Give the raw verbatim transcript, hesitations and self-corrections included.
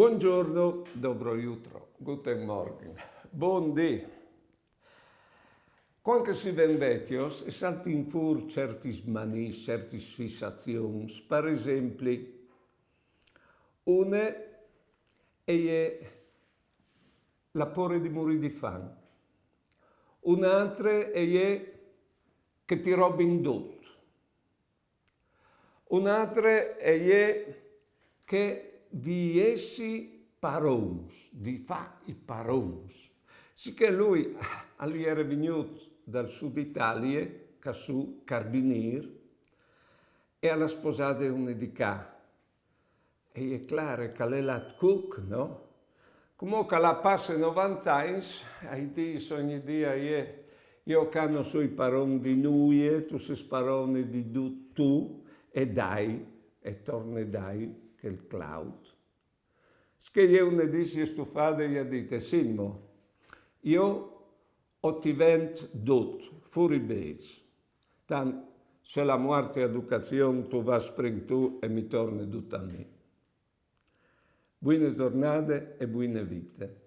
Buongiorno, dobro jutro, guten Morgen, bundì. Cuant che si ven vecjos, e saltin fûr certis maniis, certis fissazions. Par esempli, une e je la pôre di murî di fam, une altre e je che ti robin dut, une altre e je che di jessi parons, di fâ i parons. Sichè lui al jere vignût dal sud Italie, ca sù, carbinîr, e al à sposade une di ca. E je clare che al è lât cuc, no? Cumò che al à passe novante agns, al dîs ogni dì: «Jo, jo ca no soi paron di nuie, tu sês parone di dut tu, e dai, e torne dai chel claut.» Sichè jê une dì si è stufade e i à dite: «Sint mo, jo o ti vent dut, fûr i bêçs. Tant, se la muart e educazion, tu vâs prin tu e mi torne dut a mi.» Buine zornade e buine vite.